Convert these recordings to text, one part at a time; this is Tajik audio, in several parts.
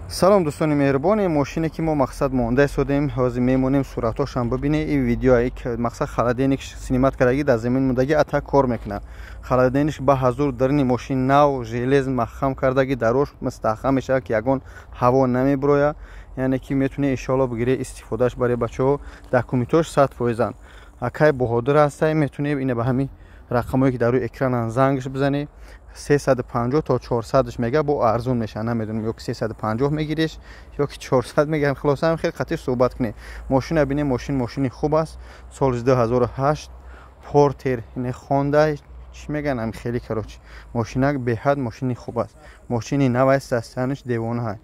Салом дӯстони меҳрубон, ин мошине ки мо мақсад монда истодем, ҳозир мемонем суратҳошам бибинед. Ин видео мақсад холодильник снимать кардаги дар замин мондаги ата кор мекунад. Холодильник ба ҳазур дарини мошин нав желез маҳкам кардаги, дарош мустаҳкам мешавад ки ягон ҳаво намебирояд. Яъне ки метавонед иншоалло бигиред истифодааш барои бачаҳо. Документош 100%. Акай Баҳодур ҳастай, метавонед ина ба ҳамин рақамҳое ки дар рӯи экранан зангш бизанед. 350 то 400 мега бо арзон меша, намедонам ё ки 350 мегириш ё ки 400 мегирам. Хулоса ҳам хеле қатъи суҳбат кунед. Мошина бинед, мошин мошини хуб аст. Соли 2008 Портер ине Хонда чӣ меган ам хеле короче. Мошинак беҳад мошини хуб аст. Мошини нав аст, астанаш девона аст.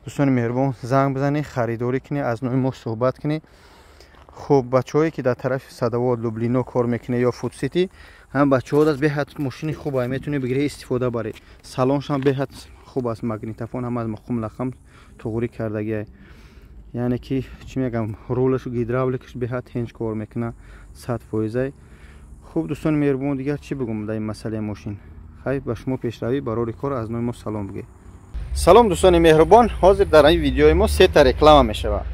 Дӯстони меҳрубон, занг бизанед, харидорӣ кунед, аз номи мо суҳбат кунед. Хуб, бачаҳое ки дар тарафи Садовод, Люблино кор мекунед ё Фудсити, ҳам бачаҳо даст беҳад мошини хуб аст, метавонед бигиред истифода баред. Салоншам беҳад хуб аст, магнитофон ҳам аз мақум лақам туғрӣ кардагиа. Яъне ки чӣ мегам, рулаш гидравликаш беҳад ҳенҷ кор мекунад, 100%. Хуб дӯстони меҳрубон, дигар чӣ бигӯм дар ин масъалаи мошин? Хайр, ба шумо пешравӣ барори кор, аз номи мо салом бигӯед. Салом дӯстони меҳрубон, ҳозир дар ин видеои мо сета реклама мешавад.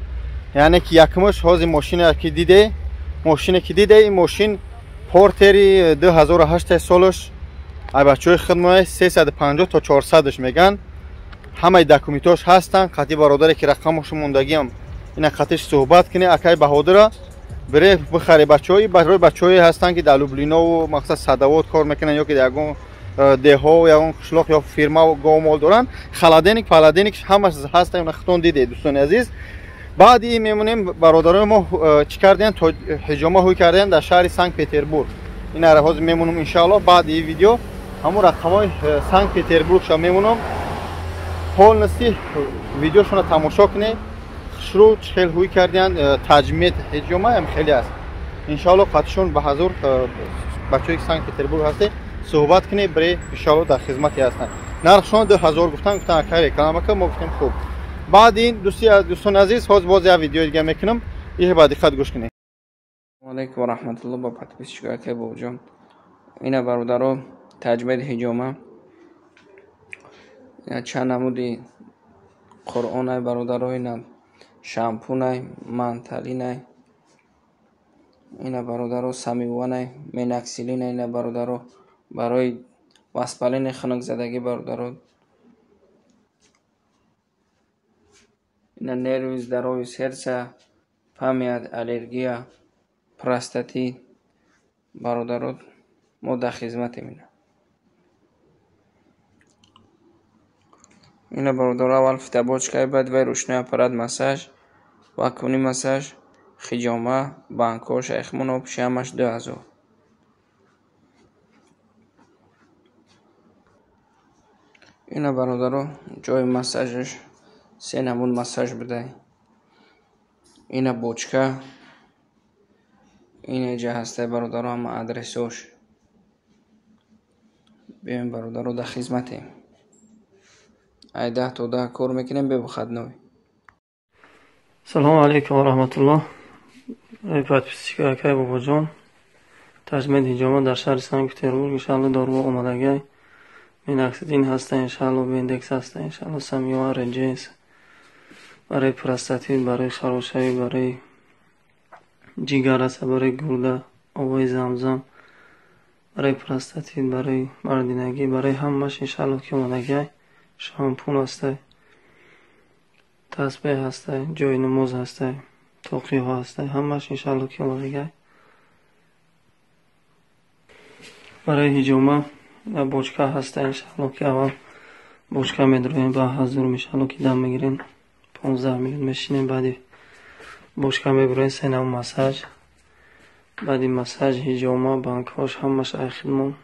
Яъне ки якмаш ҳозир мошине ки диде, мошине ки диде, ин мошин Портери 2008 солаш, ай бачаҳои хидмат 350 то 400 меган. Ҳамаи документош ҳастанд. Қатъи бародаре ки рақамашо мондагиам, ина қатъиш суҳбат кунед. Акай Баҳодура бире бихаре. Бачаҳои барои бачаҳое ҳастанд ки дар Люблинову мақсад Садовод кор мекунанд ё ки дар ягон деҳо, ягон қишлоқ ё фирма говмол доранд. Холодильник, паладиник ҳамаш ҳастанд, ина худтон дидед дӯстони азиз. Баъди ин мемонем бародарои мо чӣ кардиянд, ҳиҷома ҳуй кардиянд дар шаҳри Санкт-Петербург. Ина ҳозир мемонам иншаалло баъди ин видео ҳамун рақамҳои Санкт-Петербургша мемонам. Полностью видеошона тамошо кунед. Хушрӯ чӣ хел ҳуй кардиянд, таҷмед ҳиҷома ҳам хеле аст. Иншаалло қатишон ба ҳазур бачаҳои Санкт-Петербург ҳастед, суҳбат кунед, бире иншаалло дар хизмате ҳастанд. Нархшон 2000 гуфтан, гуфтан акай реклама ка, мо гуфтем хуб. Баъд ин дӯстони азиз, ҳозир боз як видеои дига мекунам, их ба диққат гӯш кунед. Салому алайкум ва раҳматуллоҳ ба подписчикои акай Бобоҷон. Ина бародаро таҷмеди ҳиҷома, ина чанд намуди Қуръонай бародаро, ина шампунай, манталинай, ина бародаро самиванай, менаксилинай, ина бародаро барои васпалини хунукзадагӣ бародаро, ина нерви здоровье сердца, память, аллергия, простатит бародаро, мо дар хизматем. Ина ина бародаро аввал фитобочкай, баъд вай ручной аппарат массаж, вакуумный массаж, хиҷома, банкҳо, шайхмон обши ҳамаш 2000. Ина бародаро ҷои массажаш се намуд массаж будай. Ина бочка, ина ҷа ҳастай бародаро, ҳама адресош. Биёем бародаро, дар хизматем. Ай 10 то 10 кор мекунем бе выходной. Салому алайкум ва раҳматуллоҳ. Эй подписчикои акай Бобоҷон, таҷмед ҳиҷома дар шаҳри Санкт-Петербург иншаалло доруҳо омадагай. Миноксидин ҳаста иншаалло, бендекс ҳаста иншаалло, самиёа, редженс барои простатит, барои харошавӣ, барои ҷигар аста, барои гурда, обои замзам, барои простатит, барои мардинагӣ, барои ҳамааш иншаалло ки омадагай. Шампун ҳастай, тасбеҳ ҳастай, ҷои намоз ҳастай, тоқиҳо ҳастай, ҳамааш иншаалло ки омадагай. Барои ҳиҷома бочка ҳастай иншаалло ки аввал бочка медроем, ба ҳазур иншаалло ки дам мегирем, 15 минут мешинем, баъди бочка мебироем, се нав массаж, баъди массаж ҳиҷома, банкҳош ҳамааш ай хидмон.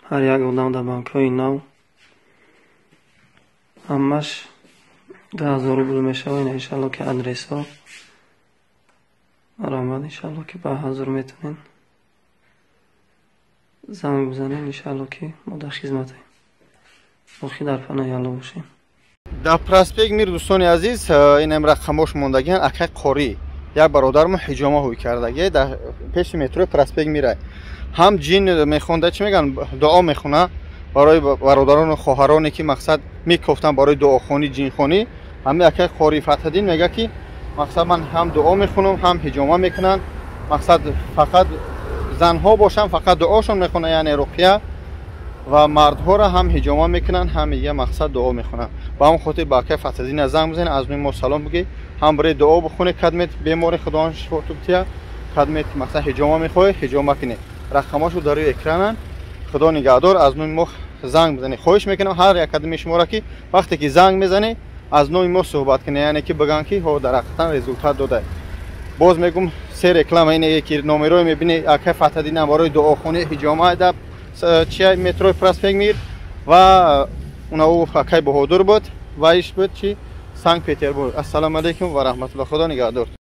Ҳар як одам дар банкҳои нав ҳамаш 2000 рубл мешавад. Ина иншаалло ки адресҳо марҳамат, иншаалло ки ба ҳазур метавонед занг бизанед, иншаалло ки мо дар хизматем. Боқӣ дар паноҳи Аллоҳ бошем. Дар проспект Мир дӯстони азиз, инам рақамош мондагиан. Акай Қорӣ як бародармо ҳиҷома ҳуй кардаги дар пеши метрои проспект Мира. Ҳам ҷин мехонда, чӣ меган, дуо мехона. Барои бародарону хоҳароне, ки мақсад мекофтанд барои дуохонӣ, ҷинхонӣ, ҳамин акай Қори Фатҳиддин мега, ки мақсад ман ҳам дуо мехонам, ҳам ҳиҷома мекунанд. Мақсад, фақат занҳо бошанд, фақат дуошон мехонанд, яъне руқия, ва мардҳоро ҳам ҳиҷома мекунанд, ҳам мега мақсад дуо мехонанд. Ба ҳамон хотир ба акай Фатҳиддин занг бизанед, аз номи мо салом бигӯед, ҳам барои дуо бихонед, кадмет бемори, Худованд шифоту бития, кадмет масалан ҳиҷома мехоҳед, ҳиҷома кунед. Рақамҳошо дар рӯи экрананд. Худо нигаҳдор. Аз номи мо занг бизанед. Хоҳиш мекунам ҳар як кадоми шуморо, ки вақте ки занг мезанед, аз номи мо суҳбат кунед, яъне ки бигӯянд, ки ҳо, дар ҳақиқатан результат додае. Боз мегум, се реклама ине, ки номерои мебинӣ, акай Фатҳиддинам барои дуохонӣ, ҳиҷома дар чи метрои Проспект Мир ва унаву акай Баҳодур буд ва иш буд чи Санкт Петербург. Ассалому алайкум ва раҳматулло, Худо нигаҳдор.